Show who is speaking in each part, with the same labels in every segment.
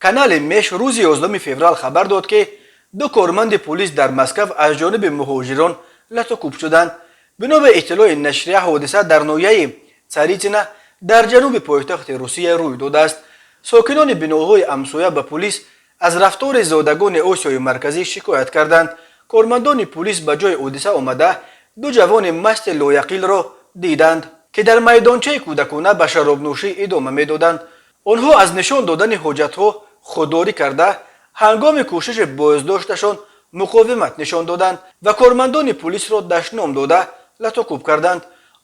Speaker 1: Канали Меш рӯзи 11 феврал хабар дод, ки ду корманди пулис дар Москав аз ҷониби муҳоҷирон латукӯб шуданд. Бино ба иттилои нашрия, ҳодиса дар ноҳияи Царитсино дар ҷануби пойтахти Русия рӯй додааст. Сокинони биноҳои ҳамсоя ба пулис аз рафтори зодагони Осиёи Марказӣ шикоят карданд. Кормандони пулис ба ҷои ҳодиса омада, ду ҷавони масти лояқилро диданд, ки дар майдончаи кӯдакона ба шаробнӯшӣ идома медоданд. Онҳо аз нишон додани ҳуҷҷатҳо худдорӣ карда, ҳангоми кӯшиши боздошташон муқовимат нишон доданд ва кормандони пулисро дашном дода, латукӯб карданд.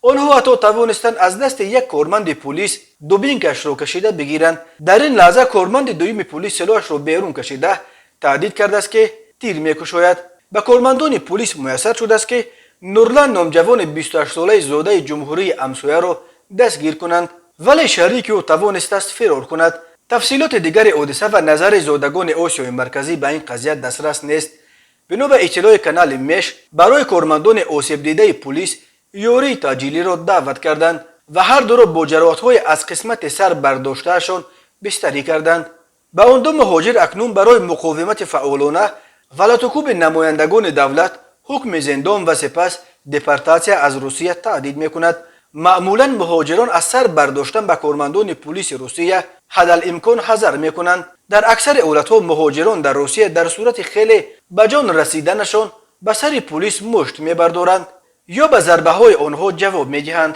Speaker 1: Онҳо ҳатто тавонистанд аз дасти як корманди пулис дубинкашро кашида бигиранд. Дар ин лаҳза корманди дуюми пулис силоҳашро берун кашида, таҳдид кардааст, ки тир мекушояд. Ба кормандони пулис муяссар шудааст, ки Нурлан ном ҷавони 28-солаи зодаи ҷумҳурии ҳамсояро дастгир кунанд, вале шарики ӯ тавонистааст фирор кунад. Тафсилоти дигари ҳодиса ва назари зодагони Осиёи Марказӣ ба ин қазия дастрас нест. Бино ба иттилои канали Меш, барои кормандони осебдидаи пулис ёрии таъҷилиро даъват карданд ва ҳар дуро бо ҷароҳатҳои аз қисмати сар бардоштаашон бистарӣ карданд. Ба он ду муҳоҷир акнун барои муқовимати фаъолона ва латукӯби намояндагони давлат ҳукми зиндон ва сипас депортатсия аз Русия таҳдид мекунад. Маъмулан муҳоҷирон аз сар бардоштан ба кормандони пулиси Русия ҳадалимкон ҳазар мекунанд. Дар аксари ҳолатҳо муҳоҷирон дар Русия дар сурати хеле ба ҷон расиданашон ба сари пулис мушт мебардоранд ё ба зарбаҳои онҳо ҷавоб медиҳанд.